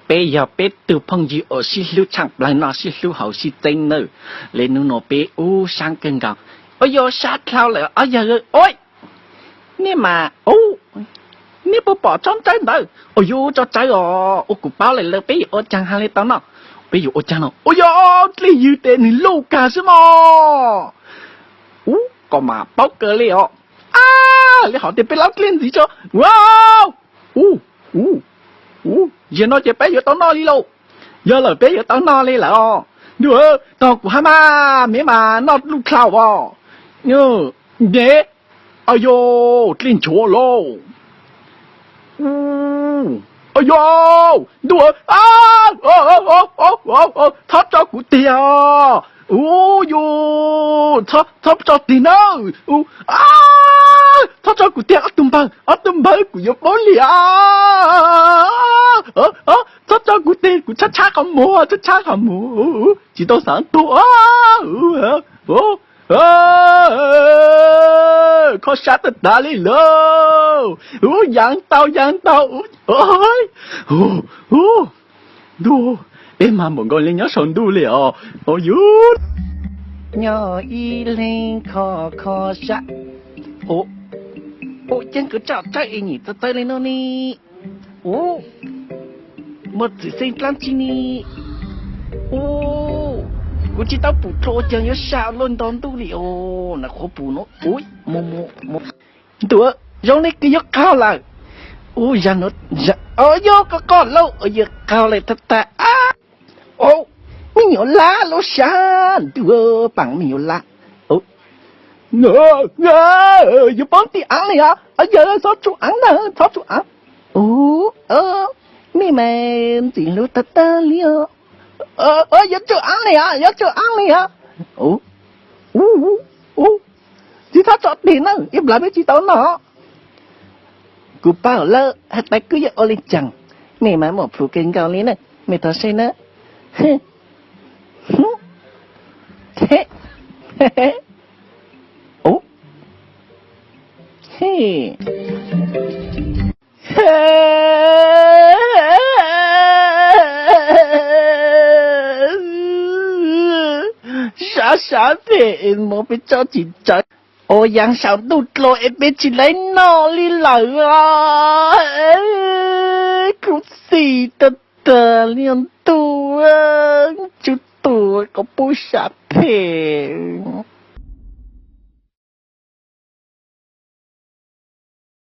Peb yog peb tug phooj ywg uas sib hlub tshaaj plawg noj sib hlub haus sib txeeb nawb. Le nub nua peb ub sab kawg nkaus. Ua yog sab dlhau lawm ob yawg. Ua, nej mas, ub, nej puas pom tsob tsawb ntawd? Ua yog tsob tsawb os, ua kuv paub lawm lawm peb yuav ua caag has le tau noj? Peb yuav ua caag no? Ua yog dlej ywg tes nwg luj kag xwb mog. Ub, koj mas paub kawg le os. A, le hov tias peb laub dlej ntxiv tso. Ua, ub, ub, ub, yog no ces peb yuav tau noj li lauj. Yog lawm peb yuav tau noj li lawm os. Ntuj, tog kuv hab mas, me mas noj luj dlhau os. Nyev, a yog, dlej nchuav lauj. Ua yog, ntuj, txhob tso kuv tiag. Ua yog, txhob tso tiag na. Txhob tso kuv tiag ob tug npawg, ob tug npawg kuv yuav paub li. Txhob tso kuv tiag, kuv tshab tshab qhov muag, tshab tshab qhov muag, tsis tau xaav tuag. Kho sab tag tag li lauj. Ub, yaav tau, yaav tau. Ntuj, peb mag npaum nkaus li nyob saum ntuj li os. Ua yog, nyob ib leeg kho kho sab. Ua, ua caag kuv tsom tsawb es nyem txawv txawv li no ne. Ua, muaj txwm xeeb dlaab tsi ne. Ua, kuv tsis tau pum dlua ua caag yuav sab luaj nto ntuj li os. Na qhuav pum no. Ua, ntuj, zoo li kws yuav qaug lawm. Ua, yog koj qoj lauj, yuav qaug lawm tag tag. A, me nyuam lab lub sab ntuj, paam me nyuam lab. Yuav poob tim aav li os, yog txhob tsum aav na, txhob tsum aav. Ua, nej mas ntxim hlub tag tag li os. Yuav tsum aav li os, yuav tsum aav li os. Tsis txhob tso tig na, ib plag peb tsis tau noj. Kuv paub lawm has tas kuv yuav ua li caag. Nej mas muaj plhus kawg nkaus li na, mej thov saib na. Sab sab phem es moog peb tsob tsis tsawv. Ua yaav saum ntuj dlua es peb tsis lawv noj li lawm. Khuv xim tag tag li ntuj, tsuj tus kom pub sab phem.